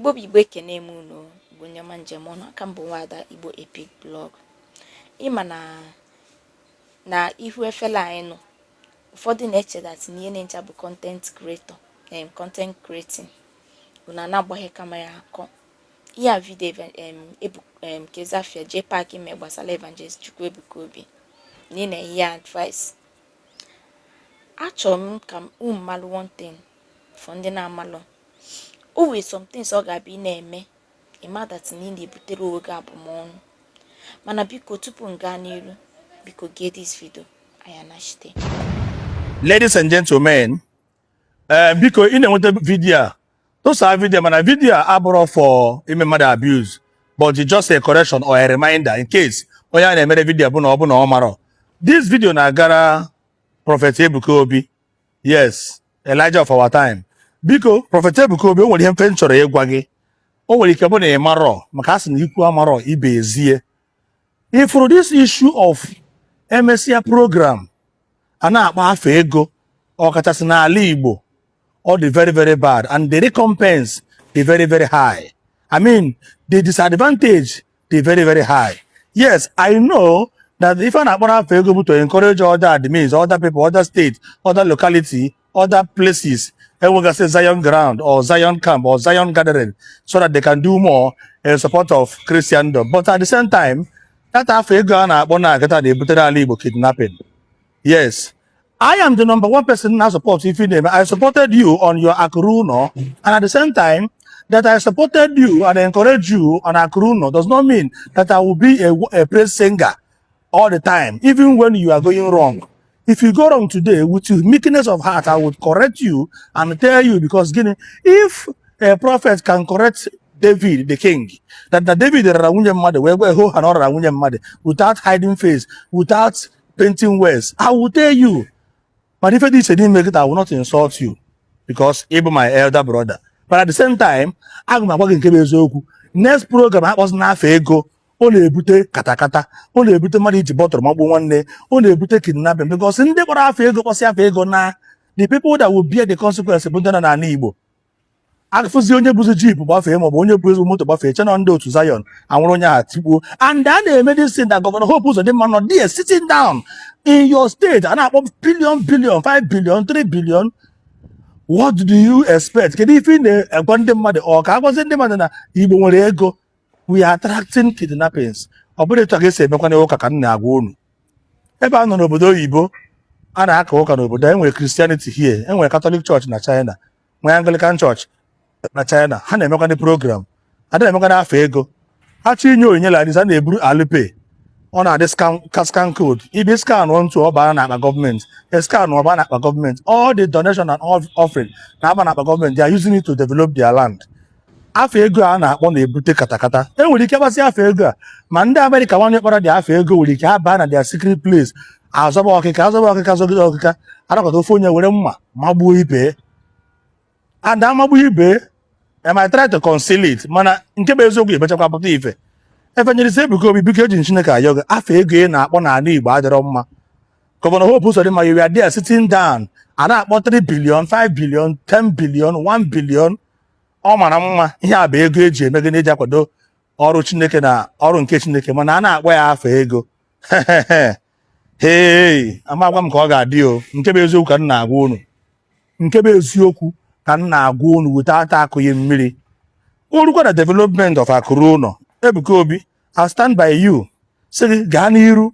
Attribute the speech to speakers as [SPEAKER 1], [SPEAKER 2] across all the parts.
[SPEAKER 1] Igbo bụ Igbo, ekene m unu. Igbo ndị ọma, njem ọnụ aka m bụ nwaada Igbo Epic Blog. Ịma na ihu efele anyị nọ, ụfọdụ na-eche that na ihe na-encha bụ content creator, content creating unu na-agbaghe camera akọ ihe a video ebu Kezafia JPAC ime gbasara Evangelist Chukwuebuka Obi na ị na-enye ya advice. Achọrọ m ka unu malụ one thing for ndị na-amalụ. O nwere some things ọ ga-abịa ị na-eme, ịma that na ị na-ebutere onwe gị abụmọnụ. Mana biko, tupu m gaa n'iru, biko gee this video anyị anachite.
[SPEAKER 2] Ladies and gentlemen, biko, ị na-enweta video a, tụsaa video. Mana video a abụrọ for ime mmadụ abuse, but it's just a correction or a reminder in case onye a na-emere video bụ na ọ bụ na ọ marọ. This video na-agara Prophet Ebuka Obi, yes, Elijah of our time. Biko, Prophet Ebuka Obi, o nwere ihe mfe m chọrọ ịgwa gị. O nwere ike bụ na ị marọ, maka a sị na ikwu amarọ ibe ezie. Ifuru this issue of emesịa program a na-akpọ afa ego, ọkachasị n'ala Igbo, ọ dị very very bad and the recompense dị very very high. I mean, the disadvantage dị very very high. Yes, I know that ife a na-akpọrọ afa ego bụ to encourage other admins, other people, other states, other locality, other places enwegasị Zion ground or Zion camp or Zion gathering so that they can do more in support of Christendom. But at the same time, that afa ego a na-akpọ na akịta na-ebutere ala Igbo kidnapping. Yes, I am the number one person now support if you name. I supported you on your Akuruno, and at the same time that I supported you and encourage you on Akuruno does not mean that I will be a praise singer all the time, even when you are going wrong. If you go wrong today, with meekness of heart, I would correct you and tell you because, gịnị, if a prophet can correct David the king, that David rara nwunye mmadụ wee gwa hoo ha na ọ rara nwunye mmadụ without hiding face, without painting words, I will tell you. But ife dị iche n'ime kịta, I will not insult you because ị bụ my elder brother. But at the same time, aga m agwa gị nke bụ eziokwu. Next program, akpọzi n'afọ ego. Ọ na-ebute katakata, ọ na-ebute mmadụ iji bọtụrụ magbuo nwanne, ọ na-ebute kidnapping, because ndị kpọrọ afọ ego kpọsị afọ ego na the people that will bear the consequence bụ ndị nọ n'ala Igbo. Afụzi onye bụzi jeep gbafee maọbụ onye bụ ezigbo moto gbafee, chena ndị otu Zion anwụrụ onye ahụ tigbuo. And a na-eme this thing that Governor Hope Uzodimma nọ there sitting down in your state, a na-akpọ billion billion, 5 billion, 3 billion. What do you expect? Kedu ife ị na-agwa ndị mmadụ? Ọ ka agwazi ndị mmadụ na Igbo nwere ego? We are attracting kidnappings. Ọ bụrụ etu a ga-esi emekwana ụka ka m na-agwa unu. Ebe a nọ n'obodo oyibo a na-aka ụka n'obodo a, enwere Christianity here, enwere Catholic Church na China, nwee Anglican Church na China. Ha na-emekwana program, a na-emekwana afọ ego. Ha chọ inye onyinye like this, a na-eburu Alipay, ọ na-adị scan scan code. Ibi scan ntụ, ọ baa n'akpa gọọmenti. Scan, ọ baa n'akpa gọọmenti. All the donation and all offering na-aba n'akpa gọọmenti. They are using it to develop their land. Afọ ego a na-akpọ na-ebute katakata. E nwere ike gbasị afọ ego a, ma ndị Amerịka nwanne kpọrọ dị afọ ego nwere ike ha baa na their secret place, azọba ọkịka, azọba ọkịka, azọgide ọkịka, anakọta ofe onye were mma magbuo ibe and amagbuo ibe. Am I try to conceal it? Mana nke bụ eziokwu emechakwa pụta ife. Evangelist Ebuka Obi, biko, eji Chineke ayọ gị, afọ ego ị na-akpọ n'ala Igbo adịrọ mma. Governor Hope Uzodimma, you are there sitting down, a na-akpọ 3 billion, 5 billion, 10 billion, 1 billion. Ọ mara mma, ihe a bụ ego eji eme gịnị? Eji akwado ọrụ Chineke na ọrụ nke Chineke, mana a na-akpọ ya afọ ego. Hey, amagwa m ka ọ ga-adị o. Nke bụ eziokwu ka m na-agwa unu, nke bụ eziokwu ka m na-agwa unu weta ata akụghị mmiri. Orukwa na development of akụrụ ụlọ, Ebuka Obi, I stand by you, sị gị gaa n'iru.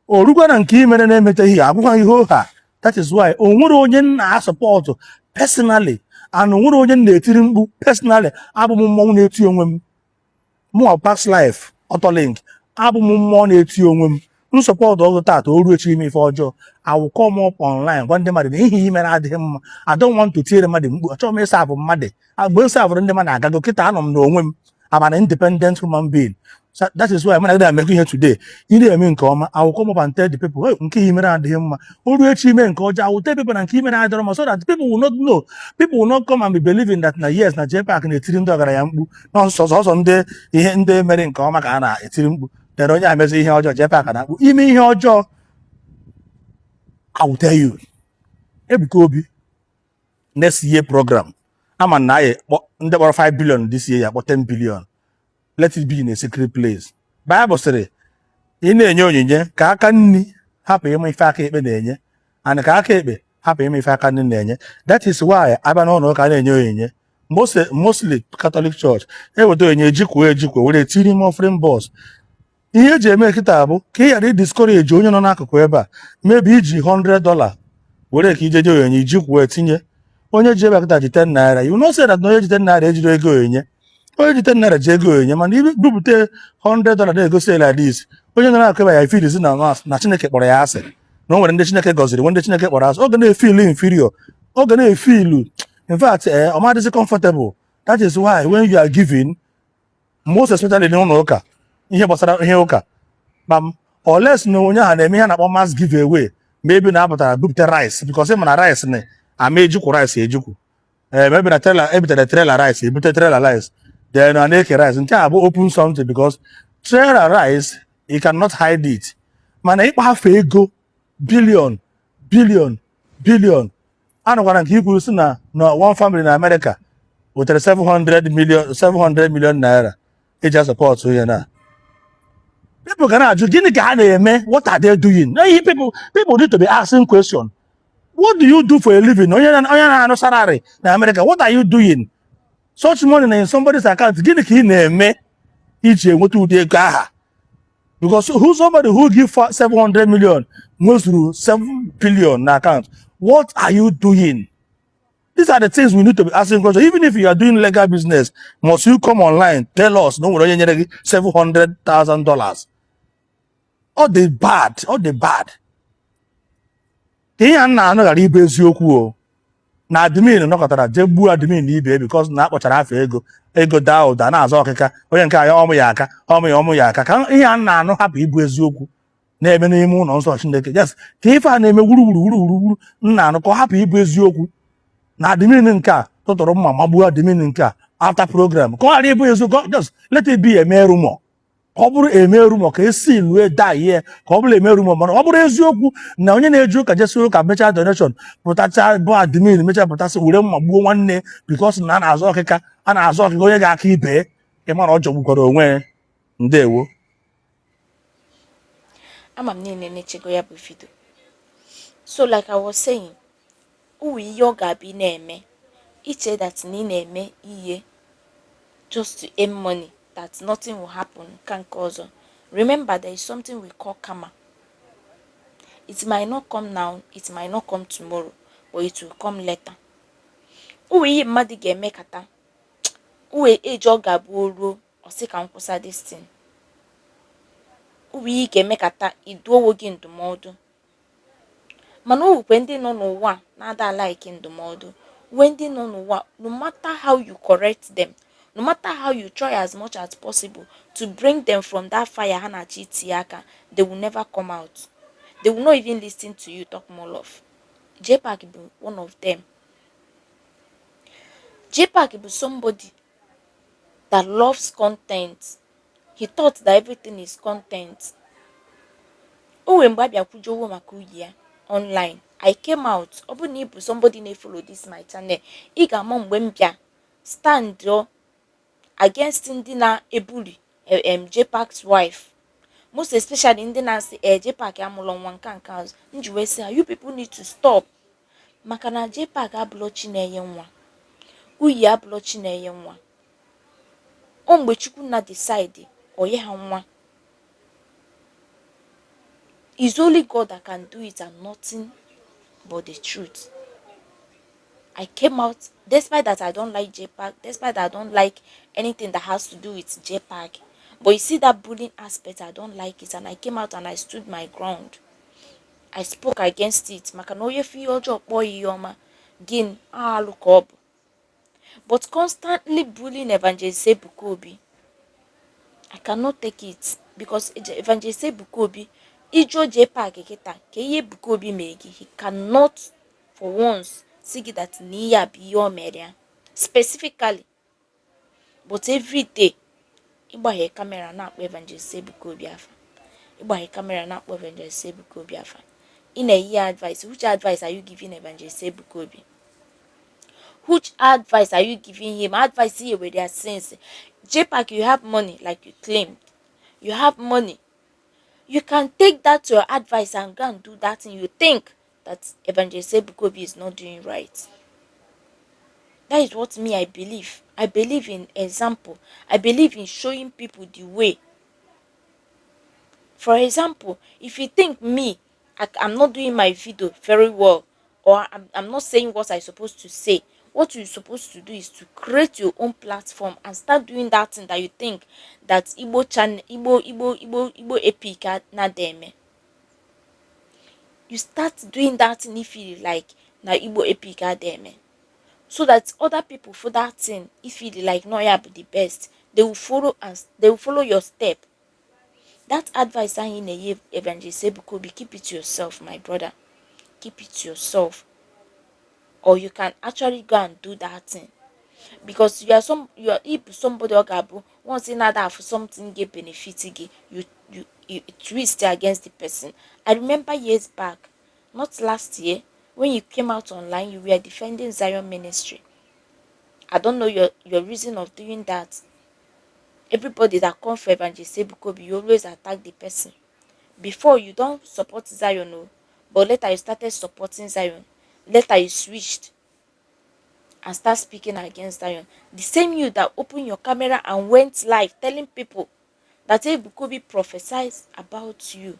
[SPEAKER 2] Orukwa na nke imere na-emeteghị, agwụkwa ihe oha. That is why o nwere onye m na-asupport personally and o nwere onye m na-etiri mkpu personally. Abụ m mmọnwụ na-eti onwe m. Mụnwa Past Life Autolink, abụ m mmụọ na-eti onwe m. Nsupport ọgụ taata, o ruo echi ime ife ọjọọ, I will come up online gwa ndị mmadụ na ihe imere adịghị mma. I don't want to tiere mmadụ mkpu. Achọghị m ịsa abụ mmadụ. Mgbe m serveụrụ ndị mmadụ agago, kịta anọ m n'onwe m. I'm an independent human being. So that is why mụ na gị na-emekọ ihe today. Ị na-eme nke ọma, I will come up and tell the people, "Hey, nke ihe mere adịghị mma." O ruo echi ime nke ọjọọ, I will tell people na nke imere adịrọ mma, so that people will not know, people will not come and be believing that na yes, na JPAC na-etiri ndị ọgaranya mkpu, na ọsọ sọsọ ndị ihe ndị mere nke ọma ka a na-etiri mkpu. Then onye a mezi ihe ọjọọ, JPAC na-akpụ ime ihe ọjọọ. I will tell you. Ebuka Obi, next year program, Ama na anyị ndị kpọrọ 5 billion this year ya akpọ 10 billion. Let it be in a secret place. Bible sịrị ị na-enye onyinye ka aka nri hapụ ịma ife aka ekpe na-enye, and ka aka ekpe hapụ ịma ife aka nri na-enye. That is why abịa n'ụlọ ụka na-enye onyinye, mostly Catholic Church, eweta onyinye ejikwa ejikwa were tinye n'ime offering box. Ihe eji eme kịta bụ ka ị ghara idiscourage onye nọ n'akụkụ ebe a. Maybe iji $100 were ka ije je onyinye, ijikwa tinye. Onye ji ebe a kịta ji 10 naira, you know say that na onye ji 10 naira ejiri ego onyinye. Onye ji 10 naira ji ego onyinye, mana ibupụta $100 na-egosi like this, onye nọ n'akụkụ ebe a ya efeelizi na Chineke kpọrọ ya asị, na o nwere ndị Chineke gọziri, nwere ndị Chineke kpọrọ asị. Oge na-efeelu inferior, oge na-efeelu, in fact, ọ madịzi comfortable. That is why when you are giving, most especially n'ụlọ ụka, ihe gbasara ihe ụka kpam, unless na onye ahụ na-eme ihe a na-akpọ mass giveaway, maybe na apụtara bupụta rice, because ị ma na rice na ama ejikwu rice ejikwu, ee, maybe na trailer ebutere trailer rice, ebute trailer rice, then a na-eke rice. Nke a bụ open something, because trailer rice, you cannot hide it. Mana ịkpafe ego billion, billion, billion, anụkwara nke ikwuru si na one family na America wetere 700 million, 700 million naira eji asupport ihe na people ga na-ajụ, gịnị ka ha na-eme? What are they doing? Na ihe people need to be asking question: what do you do for a living? Onye na-anụ salary na America, what are you doing? Such money na in somebody's account, gịnị ka ị na-eme iji enweta ụdị ego aha? Because who, somebody who give 700 million nwezuru 7 billion na account, what are you doing? These are the things we need to be asking questions. Even if you are doing legal business, must you come online tell us na o nwere onye nyere gị $700,000? Ọ dị bad, ọ dị bad. Ka ihe a na-anụ ghara ịbụ eziokwu o, na admin nọkọtara jee gbuo admin ibe because na akpọchara afọ ego, ego daa ụda na-azọ ọkịka onye nke ya ọmụ ya aka, ọmụ ya, ọmụ ya aka. Ka ihe a na-anụ hapụ ịbụ eziokwu na-eme n'ime ụlọ nsọ Chineke. Yes, ka ife a na-eme wuru wuru wuru wuru wuru m na-anụ, ka ọ hapụ ịbụ eziokwu na admin nke a tụtụrụ mma magbuo admin nke a after program. Ka ọ ghara ịbụ eziokwu, just let it be a mere rumor. Ka ọ bụrụ eme rumor, ka esi lue da ihe, ka ọ bụrụ eme rumor. Mana ọ bụrụ eziokwu na onye na-eji ụka jesi ụka mechaa donation pụtacha bụ admin mechaa pụtasị were mma gbuo nwanne because na a na-azọ ọkịka, a na-azọ ọkịka onye ga-aka ibe, ịma na ọ jọgbukwara onwe ya. Ndewo.
[SPEAKER 1] Ama m niile na-echego ya bụ video. So like I was saying, uwe ihe ọ ga-abụ ị na-eme, iche that na ị na-eme ihe just to earn money, that nothing will happen, ka nke ọzọ. Remember, there is something we call karma. It might not come now, it might not come tomorrow, but it will come later. Uwe ihe mmadụ ga-eme kata uwe eji ọ ga-abụ o ruo, ọ sị ka m kwụsa this thing. Uwe ihe ị ga-emekata iduo onwe gị ndụmọdụ, mana o nwekwe ndị nọ n'ụwa a na-ada like ndụmọdụ. Nwee ndị nọ n'ụwa, no matter how you correct them, no matter how you try as much as possible to bring them from that fire ha na-achọ itinye aka, they will never come out. They will not even listen to you, talk more of JPAC bụ one of them. JPAC bụ somebody that loves content. He thought that everything is content. O nwere mgbe a bịa kwujowo maka uyi ya online. I came out. Ọ bụrụ na ị bụ somebody na-efollow this my channel, ị ga-ama mgbe m bịa stand against ndị na-ebuli JPAC's wife, most especially ndị na-asị ee JPAC amụlọ nwa nke a nke azụ. M ji wee sị ha, you people need to stop, maka na JPAC abụlọ chi na-enye nwa, uyi abụlọ chi na-enye nwa. O mgbe Chukwu na decide onye ha nwa. It's only God that can do it and nothing but the truth. I came out despite that I don't like JPAC, despite that I don't like anything that has to do with JPAC. But you see that bullying aspect, I don't like it, and I came out and I stood my ground. I spoke against it, maka na onye fi ihe ọjọọ kpọọ ya ihe ọma, gịnị alụ ka ọ bụ. But constantly bullying Evangelist Ebuka Obi, I cannot take it, because Evangelist Ebuka Obi, ịjụọ JPAC kịta ka ihe Ebuka Obi mere gị, he cannot for once si gị that na ihe a bụ ihe o mere ya specifically. But every day ịgbaghe camera na-akpọ Evangelist Ebuka Obi afa, ịgbaghe camera na-akpọ Evangelist Ebuka Obi afa, ị na-enye ya advice. Which advice are you giving Evangelist Ebuka Obi? Which advice are you giving him? Advice here with their sense. JPAC, you have money like you claimed. You have money. You can take that to your advice and go and do that thing you think that Evangelist Ebuka Obi is not doing right. That is what me I believe. I believe in example. I believe in showing people the way. For example, if you think me, I'm not doing my video very well, or I'm not saying what I'm supposed to say, what you're supposed to do is to create your own platform and start doing that thing that you think that Igbo channel, Igbo Epic na eme. You start doing that thing if you like na Igbo Epic eme, so that other people for that thing, if you like no ya be the best, they will follow and they will follow your step. That advice ahụ ị na-enye Evangelist Ebuka Obi, keep it to yourself, my brother. Keep it to yourself, or you can actually go and do that thing, because you are if somebody ọ ga-abụ once ị na-ada afụ something ga benefit gị, you twist against the person. I remember years back, not last year, when you came out online, you were defending Zion Ministry. I don't know your reason of doing that. Everybody that come for Evangelist Ebuka Obi, you always attack the person. Before, you don't support Zion, no, but later you started supporting Zion. Later you switched and start speaking against Zion. The same you that opened your camera and went live telling people that Ebuka Obi prophesies about you,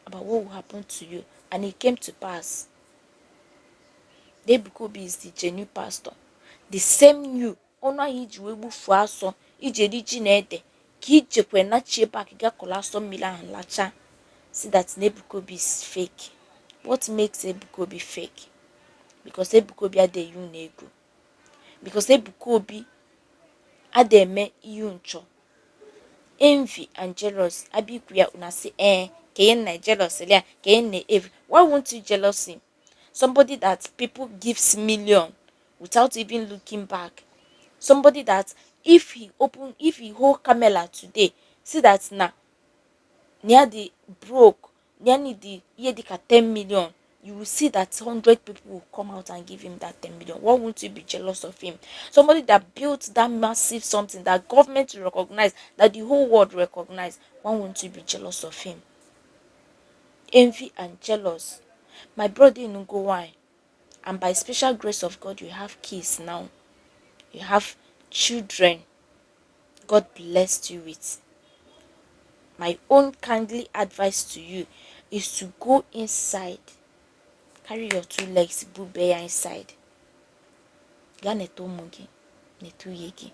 [SPEAKER 1] about what will happen to you, and it came to pass. Ebuka Obi is the genuine pastor. The same you, ọnụ ahụ iji wee gbufuo asọ iji eri ji na ede ka ijekwe nachie back ga kọrọ asọ mmiri ahụ lacha, see that na Ebuka Obi is fake. What makes Ebuka Obi fake? Because Ebuka Obi adịghị unu ego, because Ebuka Obi ada eme ihe nchọ. Envy and jealous. Abịa ikwu ya, una sị ee ka ihe na jealous ya, ka ihe na envy. Why won't you jealous him? Somebody that people gives million without even looking back, somebody that if he open, if he hold camera today, see that na near the broke, near the ihe dịka 10 million, you will see that 100 people will come out and give him that 10 million. Why won't you be jealous of him? Somebody that built that massive something that government recognize, that the whole world recognize, why won't you be jealous of him? Envy and jealous. My brother, no go why, and by special grace of God, you have kids now, you have children God blessed you with. My own kindly advice to you is to go inside, carry your two legs bube ya inside, gaa neta ụmụ gị, neta nwunye gị.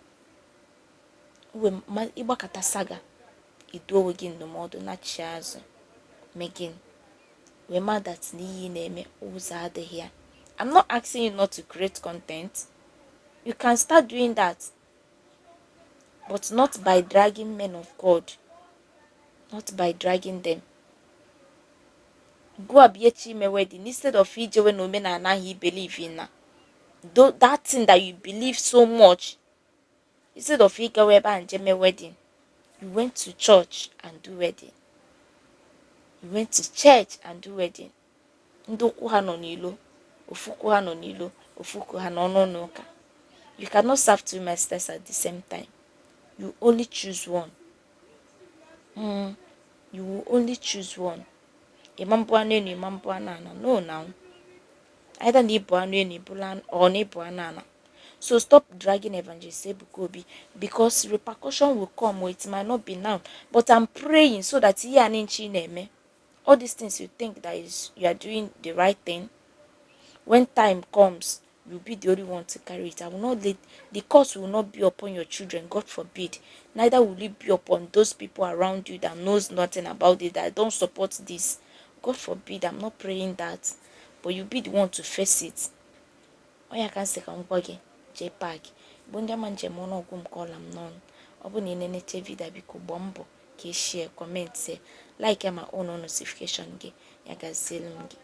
[SPEAKER 1] Ịgbakọta saga, idu onwe gị ndụmọdụ, nachi azụ, mee gịnị, wee ma that na ihe ị na-eme ụzọ adịghị ya. I'm not asking you not to create content. You can start doing that, but not by dragging men of God, not by dragging them. Go abịa ime wedding, instead of ijewe na omenala ahụ you believe in, na that thing that you believe so much, instead of ịgawa ebe a nje mee wedding, you went to church and do wedding. You went to church and do wedding. Ndị ụkwụ ha nọ n'ilo, ofu ụkwụ ha nọ n'ilo, ofu ụkwụ ha nọ n'ụlọ ụka. You cannot serve two masters at the same time. You only choose one. You will only choose one. Ịma mbụ anụ enu, ịma mbụ anụ ana. No, now, either na ịbụ anụ enu, ịbụla or na ịbụ anụ ana. So stop dragging Evangelist Ebuka Obi, because repercussion will come. It might not be now, but I'm praying so that ihe a nchi na-eme, all these things you think that is you are doing the right thing, when time comes, you'll be the only one to carry it. I will not let the curse will not be upon your children, God forbid. Neither will it be upon those people around you that knows nothing about it, that don't support this. God forbid. I'm not praying that, but you'll be the one to face it. Ọ ya ka m sị ka m gwa gị, JPAC bụ ndị ama njem ọnụọgwụ m ka ọla m n'ọnụ. Ọ bụ na ị na-eneche video, biko gbaa mbọ ka ị share, comment, like, ma on notification gị. Ya gazielu m gị.